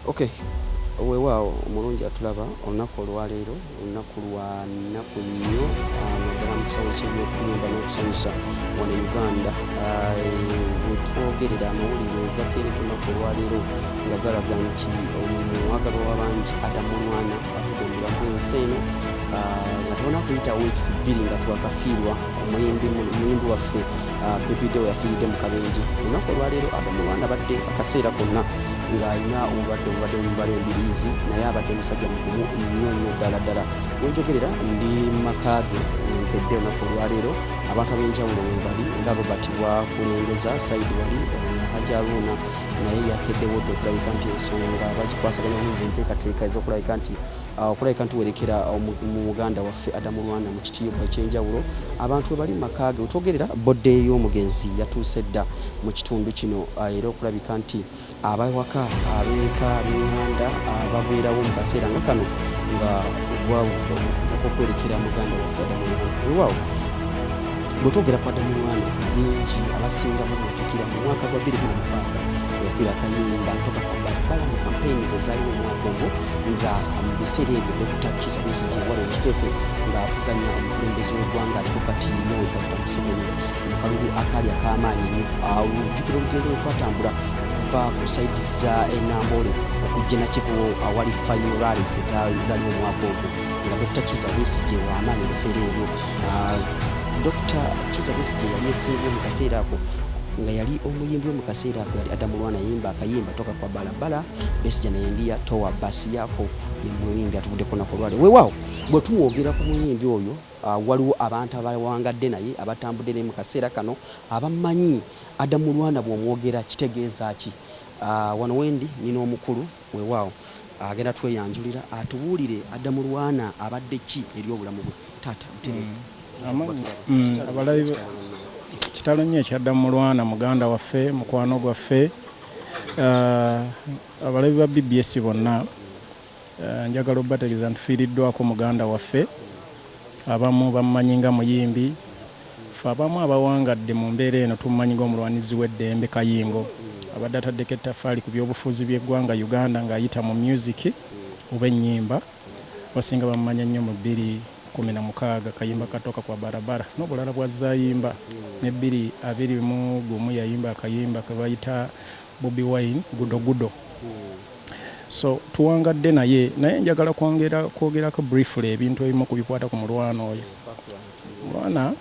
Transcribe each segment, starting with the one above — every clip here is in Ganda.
Okay, weewaawo omulungi atulaba olunaku olwaleero, olunaku lwa nnaku nnyo naddala mu kisaawe ky'ebyokuyimba n'okusanyusa wano e Uganda. Wetwogerera amawulire gakeeredde olunaku olwaleero nga galaga nti omwagalwa w'abangi Adam Mulwana avudde mu bulamu bw'ensi eno nga tebona kuyita weeks 2 nga twakafiirwa omuyimbi waffe Baby Deo yafiiridde mu kabenje. Olunaku olwaleero Adam Mulwana abadde akaseera konna ng'alina obulwadde obubadde bumubala embiriizi, naye abadde musajja mugumu nnyo nnyo ddala ddala. Wenjogerera ndi mu maka ge nkedde olunaku olwaleero, abantu ab'enjawulo webali nga Robert Wakulengeza Saidi wali Hajji Haruna naye yakeddewo dda okulabika nti ensonga bazikwasaganya bulungi, enteekateeka ez'okulabika nti okulabika nti werekera muganda waffe Adam Mulwana mu kitiibwa eky'enjawulo. Abantu we bali mu maka ge wetwogerera, body y'omugenzi yatuuse dda mu kitundu kino era okulabika nti abawaka, abeeka, ab'enganda babeerawo mu kaseera nga kano nga okwerekera muganda waffe Adam Mulwana. Weewaawo bwe twogera ku Adam Mulwana, bingi abasinga mumujjukira mu mwaka gwa 2016 yakuira akayimba Toka kwa Barabara mu campaigns ezaaliwo omwaka ogwo, nga mu biseera ebyo Dr. Kizza Besigye wali ekifeefe ng'avuganya omukulembeze w'eggwanga aliko kati Yoweri Kaguta Museveni mu kalulu akaali ak'amaanyi ennyo. Ojjukira olugendo lwe twatambula okuva ku side za Namboole okujja Nakivubo awali final rallies ezaaliwo omwaka ogwo, nga Dr. Kizza Besigye w'amaanyi ebiseera ebyo. Dr. Kizza Besigye yali esimbye mu kaseera ako nga yali omuyimbi we mu kaseera ako yali Adam Mulwana, yayimba akayimba Toka kwa Barabara, Besigye nayengiya Toa Basi Yako, ye muyimbi atuvuddeko olunaku olwaleero. Weewaawo bwe tumwogera ku muyimbi oyo, waliwo abantu abawangadde naye, abatambudde naye mu kaseera kano, abamanyi Adam Mulwana bw'omwogera kitegeeza ki. Wano wendi nina omukulu, weewaawo agenda tweyanjulira atubuulire Adam Mulwana abadde ki eri obulamu bwe. Taata butereevu. Abalabi, kitalo nnyo ekya Adam Mulwana, muganda waffe, mukwano gwaffe. Abalabi ba BBS bonna, njagala obbategeeza nti tufiiriddwako muganda waffe. Abamu bamumanyi nga muyimbi, ffe abamu abawangadde mu mbeera eno tumumanyi ng'omulwanizi w'eddembe Kayingo, abadde ataddeko ettaffaali ku byobufuzi by'eggwanga Uganda ng'ayita mu music oba ennyimba. Abasinga bamumanya nnyo mu 2016 kayimba Katoka kwa Barabara n'obulala bw'azze ayimba, ne 2021 yayimba akayimba ke bayita Bobi Wine Gudo Gudo. So tuwangadde naye, naye njagala kwongera kwogerako briefly ebintu ebimu ku bikwata ku mulwana oyo. Mulwana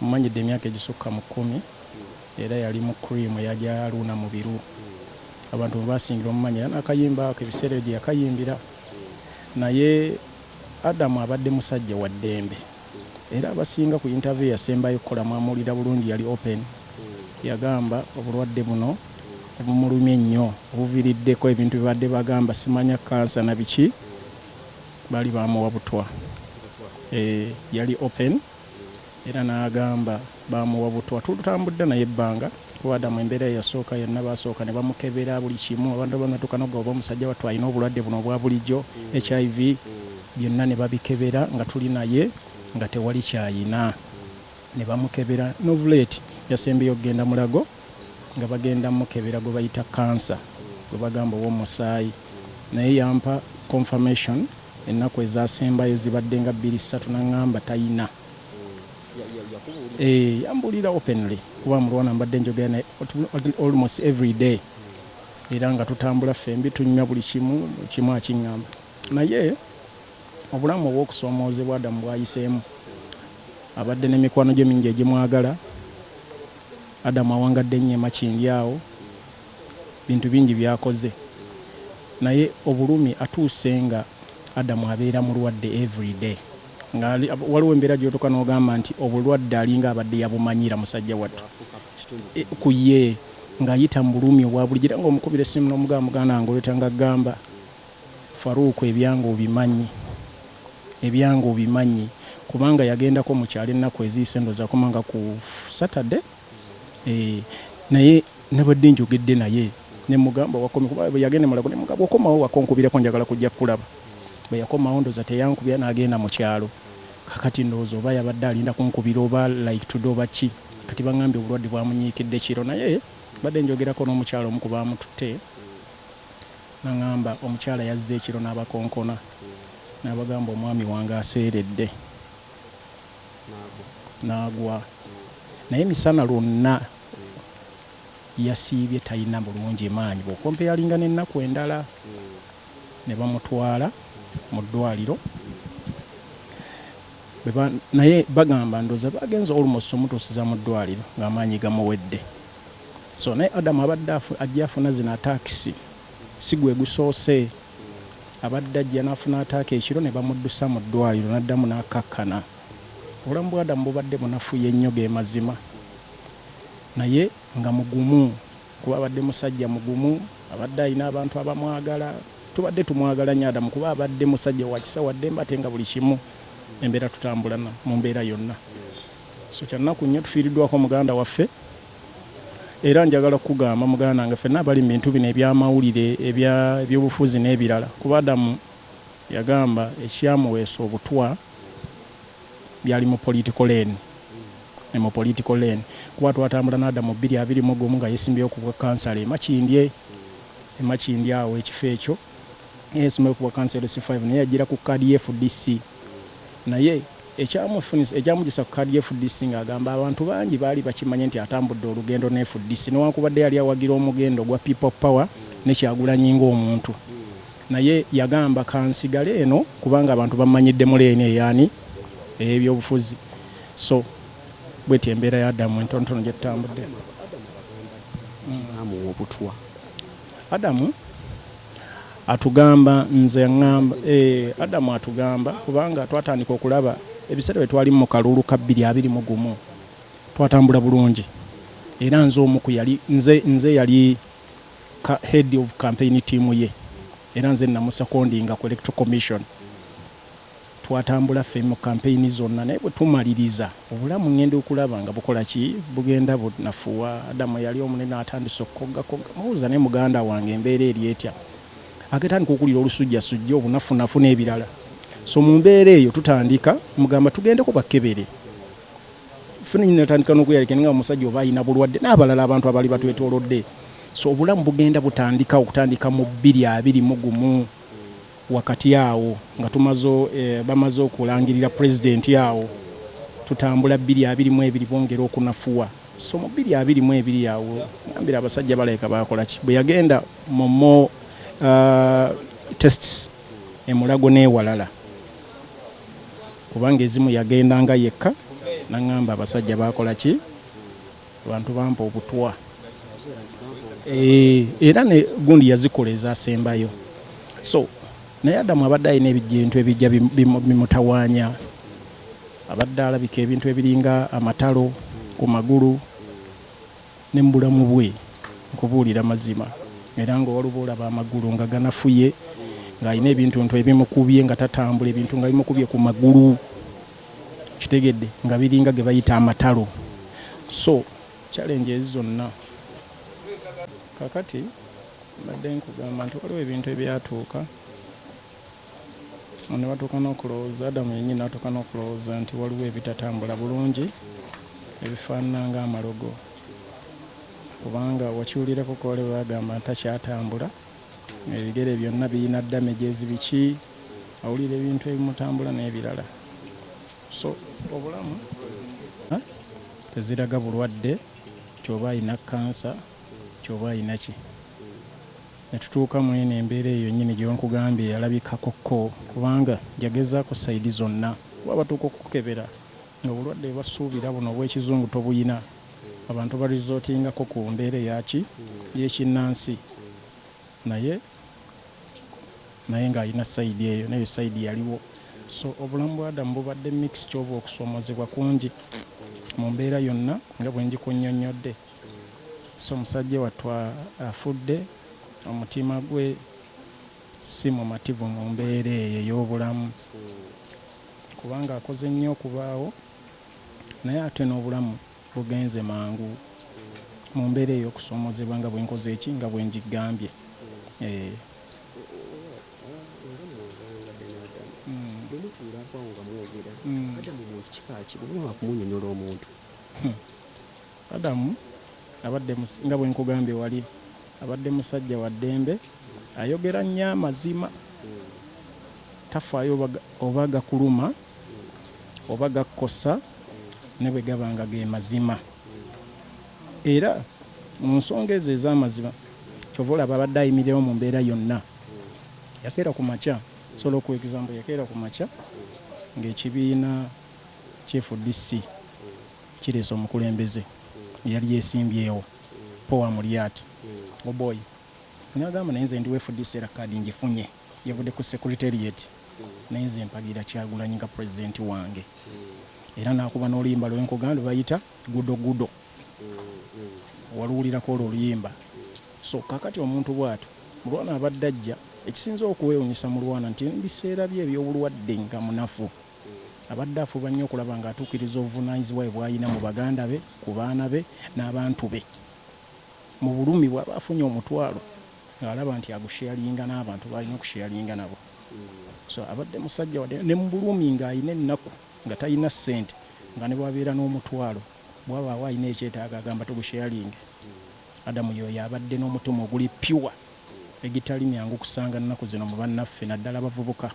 mumanyidde emyaka egisukka mu 10, era yali mu cream eya Haruna Mubiru, abantu mwe basingira omumanya, era n'akayimba ako ebiseera ebyo gye yakayimbira. Naye Adamu abadde musajja wa ddembe, era abasinga ku interview yasembayo okukola mwamuwulira bulungi, yali open. Yagamba obulwadde buno obumulumye ennyo obuviiriddeko ebintu bibadde bagamba simanya kansa na biki, baali bamuwa butwa. Yali open era n'agamba bamuwa butwa. Tutambudde naye ebbanga, kuba Adamu embeera ye yasooka yonna basooka ne bamukebera buli kimu. Abantu abamu batuuka n'okugamba oba omusajja wattu alina obulwadde buno obwa bulijjo, HIV, byonna ne babikebera nga tuli naye nga tewali kyayina, ne bamukebera. Novulate yasembyeyo okugenda Mulago nga bagenda mukebera gwe bayita kansa gwe bagamba ow'omusaayi, naye yampa confirmation ennaku ezasembayo zibadde nga 2, 3, n'aŋŋamba tayina. Yambuulira openly, kuba Mulwana mbadde njogera naye almost every day, era nga tutambula ffembi, tunywa buli kimu kimu akiŋŋamba. Naye obulamu obw'okusoomoozebwa Adamu bw'ayiseemu, abadde n'emikwano gye mingi egimwagala. Adamu awangadde nnyo e Makindye awo, bintu bingi by'akoze, naye obulumi atuuse nga Adamu abeera mulwadde every day, nga waliwo embeera gy'otuuka n'ogamba nti obulwadde alinga abadde yabumanyira musajja wattu ku ye, ng'ayita mu bulumi obwa bulijjo, era ng'omukubira essimu n'omugamba, "Muganda wange oleeta," ng'agamba, "Faruuku, ebyange obimanyi, ebyange obimanyi," kubanga yagendako mu kyalo ennaku eziyise, ndowooza akoma nga ku Saturday. Naye nabadde njogedde naye ne mugamba wakomye, kuba bwe yagenda Mulago ne mugamba, "Okomawo waka onkubireko, njagala kujja kukulaba." Bwe yakomawo ndowooza teyankubira, n'agenda mu kyalo. Kakati ndowooza oba yabadde alinda kunkubira oba like today oba ki, kati baŋŋambye obulwadde bwamunyiikidde kiro. Naye badde njogerako n'omukyalo omu ku baamututte. Naŋŋamba omukyala yazze ekiro n'abakonkona n'abagamba omwami wange aseeredde n'agwa, naye emisana lwonna yasiibye talina bulungi maanyi bw'okompeyalinga n'ennaku endala. Ne bamutwala mu ddwaliro naye bagamba ndowooza bagenze almost omutuusiza mu ddwaliro ng'amaanyi gamuwedde. So naye Adamu abadde ajja afuna zino attacks, si gwe gusoose. Abadde ajja n'afuna attack ekiro ne bamuddusa mu ddwaliro n'addamu n'akkakkana. Obulamu bwa Adamu bubadde bunafuye nnyo ge mazima, naye nga mugumu kuba abadde musajja mugumu, abadde alina abantu abamwagala. Tubadde tumwagala nnyo Adamu kuba abadde musajja wa kisa, wa ddembe ate nga buli kimu embeera tutambula mu mbeera yonna. So kya nnaku nnyo tufiiriddwako muganda waffe. Era njagala kukugamba muganda wange ffenna abali mu bintu bino eby'amawulire, ebyobufuzi n'ebirala, kuba Adamu yagamba ekyamuweesa obutwa byali mu political lane, mu political lane kuba twatambula ne Adamu 2021 nga yeesimbyewo ku bwa kansala e Makindye, e Makindye awo ekifo ekyo yeesimbyewo ku bwa kansala LC5 naye yajjira ku kaadi ya FDC. Naye ekyamugisa ku kaadi ya FDC ng'agamba abantu bangi baali bakimanye nti atambudde olugendo ne FDC newankubadde yali awagira omugendo gwa People Power ne Kyagulanyi ng'omuntu, naye yagamba kansigale eno kubanga abantu bamanyidde mu leeni eyani ey'ebyobufuzi. So bwetyo embeera ya Adamu entonotono gye tutambudde. Bamuwa obutwa. Adamu atugamba, nze ŋŋamba Adamu atugamba kubanga twatandika okulaba ebiseera bye twali mu kalulu ka 2021 twatambula bulungi, era nze omu ku yali nze yali head of campaign team ye, era nze namusakondinga ku Electoral Commission. Twatambula ffe mu campaign zonna, naye bwe tumaliriza obulamu ŋŋenda okulaba nga bukola ki, bugenda bunafuwa. Adamu yali omunene atandise okukoggakogga, mubuuza naye muganda wange embeera eri etya, agetandika okuwulira olusujjasujja, obunafunafu n'ebirala. So mu mbeera eyo tutandika mugamba tugendeko bakebere ffenna, natandika n'okweyalika nga omusajja oba alina bulwadde n'abalala abantu abaali batwetoolodde. So obulamu bugenda butandika okutandika mu 2021 wakati awo nga tumaze bamaze okulangirira pulezidenti, awo tutambula 2022 bongera okunafuwa. So mu 2022 awo ngambira abasajja balabika bakola ki, bwe yagenda mu mo tests e Mulago n'ewalala, kubanga ezimu yagendanga yekka, naŋŋamba abasajja bakola ki, abantu bampa obutwa. Era ne gundi yazikola ezasembayo. So naye Adamu abadde alina ebintu ebijja bimutawaanya, abadde alabika ebintu ebiringa amatalo ku magulu ne mu bulamu bwe, nkubuulira mazima, era nga waliwo olaba amagulu nga ganafuye, ng'alina ebintu nto ebimukubye nga tatambula, ebintu nga bimukubye ku magulu, kitegedde, nga biringa ge bayita amatalo. So challenge ezi zonna kakati mbadde nkugamba nti waliwo ebintu ebyatuuka ne batuuka n'okulowooza, Adamu yennyini n'atuuka n'okulowooza nti waliwo ebitatambula bulungi ebifaanana ng'amalogo, kubanga wakiwulirako ko waliwo bagamba nti takyatambula, ebigere byonna birina damages, biki, awulira ebintu ebimutambula n'ebirala. So obulamu teziraga bulwadde kyoba alina kansa kyoba alina ki, ne tutuuka mu eno embeera eyo nnyini gy'onkugambye yalabikakokko, kubanga yagezaako side zonna, kuba batuuka okukukebera nga obulwadde bwe basuubira buno obw'ekizungu tobuyina, abantu baresortingako ku mbeera eyaki y'ekinnansi, naye ng'alina side eyo nayo side yaliwo. So obulamu bwa Adamu bubadde mixture oba okusoomozebwa kungi mu mbeera yonna nga bwe ngikunnyonnyodde. So omusajja wattu afudde, omutima gwe si mumativu mu mbeera eyo ey'obulamu, kubanga akoze nnyo okubaawo, naye ate n'obulamu bugenze mangu mu mbeera ey'okusoomozebwa nga bwe nkoze eki nga bwe ngigambye. Bwe mutuulako awo nga mwogera, Adamu muntu kika ki bwe muba kumunyonyola omuntu? Adamu abadde nga bwe nkugambye wali, abadde musajja wa ddembe. Ayogera nnyo amazima, tafaayo oba gakuluma oba gakkosa, ne bwe gaba nga ge mazima. Era mu nsonga ezo ez'amazima, kyova olaba abadde ayimirirawo mu mbeera yonna. Yakeera ku makya, nsobola okuwa example, yakeera ku makya ng'ekibiina kya FDC kireese omukulembeze eyali yeesimbyewo, Paul Amuriat Oboi. N'agamba, naye nze ndi wa FDC era kaadi ngifunye, yavudde ku secretariat, naye nze mpagira Kyagulanyi nga pulezidenti wange. Era n'akuba n'oluyimba lwenkugamba lwe bayita Gudo Gudo, waluwulirako olwo oluyimba. So kakati omuntu bw'atyo Mulwana abadde ajja. Ekisinza okuwewunyisa Mulwana nti mu biseera bye eby'obulwadde nga munafu, abadde afuba nnyo okulaba ng'atuukiriza obuvunaanyizibwa bwe bw'alina mu baganda be, ku baana be n'abantu be. Mu bulumi bw'aba afunye omutwalo ng'alaba nti agusharinga n'abantu b'alina okusharinga nabo. So abadde musajja wadde ne mu bulumi ng'alina ennaku nga talina ssente, nga ne bw'abeera n'omutwalo bw'abaawo alina ekyetaago agamba tugusharinge. Adamu y'oyo abadde n'omutima oguli pure egitali myangu kusanga nnaku zino mu bannaffe naddala abavubuka.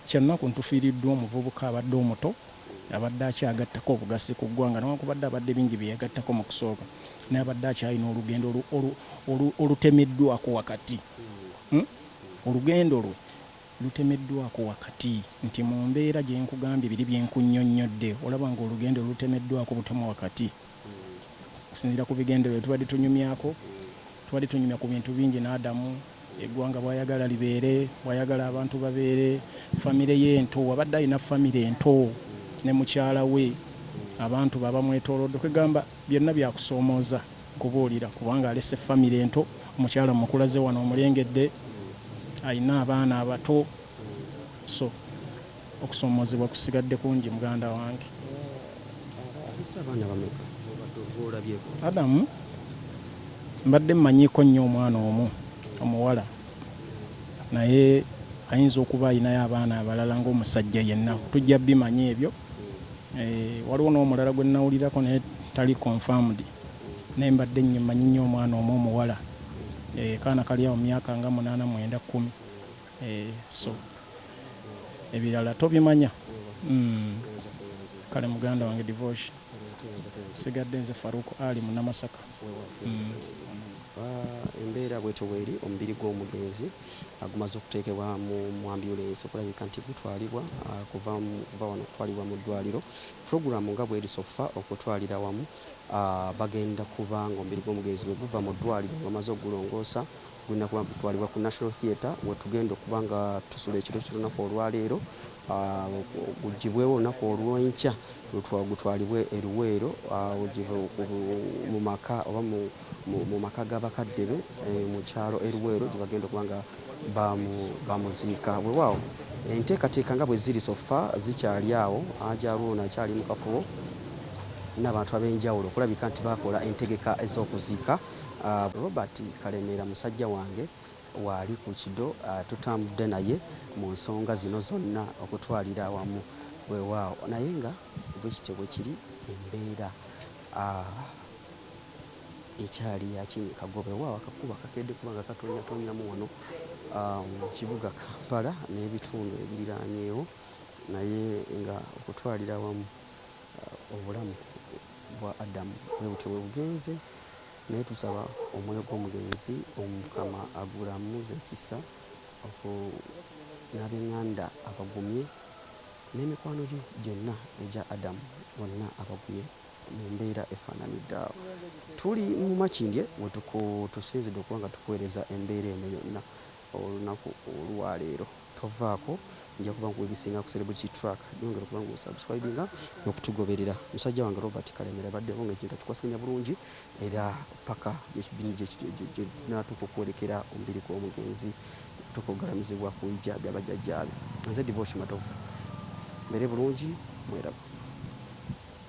Kyannaku ntufiiriddwa omuvubuka abadde omuto, abadde akyagattako obugasi ku ggwanga newankubadde abadde bingi bye yagattako mu kusooka, naye abadde akyalina olugendo olutemeddwako wakati. Olugendo lwe lutemeddwako wakati nti mu mbeera gye nkugambye biri bye nkunnyonnyodde, olaba ng'olugendo lutemeddwako butemwa wakati. Okusinziira ku bigendererwa tubadde tunyumyako, tubadde tunyumya ku bintu bingi n'Adamu, eggwanga bw'ayagala libeere, bw'ayagala abantu babeere, famire ye ento, abadde alina famire ento ne mukyala we, abantu be abamwetoolodde, kwegamba byonna byakusoomooza kubuulira kubanga alese famire ento, omukyala mukulaze wano omulengedde, alina abaana abato, so okusoomoozebwa kusigadde kungi muganda wange. Alese abaana bameka b'olabyeko? Adamu mbadde mmanyiiko nnyo omwana omu omuwala, naye ayinza okuba alinayo abaana abalala ng'omusajja yenna, tujja bimanya ebyo. Waliwo n'omulala gwe nnawulirako naye tali confirmed, naye mbadde nnyo mmanyi nnyo omwana omu omuwala, kaana kali awo mu myaka nga 8, 9, 10, so ebirala tobimanya. Kale muganda wange Divosh, sigadde nze Farouk Ali Munnamasaka. Embeera bwetyo bweri, omubiri gw'omugenzi gumaze okuteekebwa mu ambulensi okulabika nti gutwalibwa kuva wano okutwalibwa mu ddwaliro. Pulogulaamu nga bweri so far okutwalira awamu, bagenda kuba ng'omubiri gw'omugenzi bwe guva mu ddwaliro nga bamaze okugulongoosa, gulina kuba gutwalibwa ku National Theatre wetugenda okuba nga tusula ekiro ky'olunaku olwaleero, guggyibwewo olunaku olw'enkya gutwalibwe e Luweero mu maka oba mu maka g'abakadde be mu kyalo e Luweero gye bagenda okuba nga bamuziika. Weewaawo enteekateeka nga bwe ziri so far zikyali awo, Haji Haruna akyali mu kafubo n'abantu ab'enjawulo okulabika nti bakola entegeka ez'okuziika. Robert Kalemeera musajja wange waali ku Kido, tutambudde naye mu nsonga zino zonna okutwalira awamu. Weewaawo naye nga bwe kityo bwe kiri, embeera ekyali ya kinnyikagobe. Weewaawo akakuba kakedde kuba nga katonnyatonnyamu wano mu kibuga Kampala n'ebitundu ebiriraanyeewo, naye nga okutwalira awamu obulamu bwa Adamu bwe butyo bwe bugenze, naye tusaba omwoyo gw'omugenzi Omukama agulamuze ekisa n'ab'eŋŋanda abagumye n'emikwano gye gyonna egya Adamu bonna abagumye mu mbeera efaananidde awo. Tuli mu Makindye we tusinzidde okuba nga tukuweereza embeera eno yonna olunaku olwaleero. Tovaako, nja kuba nkuwa ebisinga ku Celebrity Track. Yongera okuba nga osubscribinga n'okutugoberera. Musajja wange Robert Kalemera abaddewo ng'ekintu akikwasaganya bulungi era paka gye tunaatuuka okwolekera omubiri gw'omugenzi okutuuka okugalamizibwa ku ijja bya bajjajjaabe. Nze Divoshi Matovu. Mbeere bulungi, mweraba.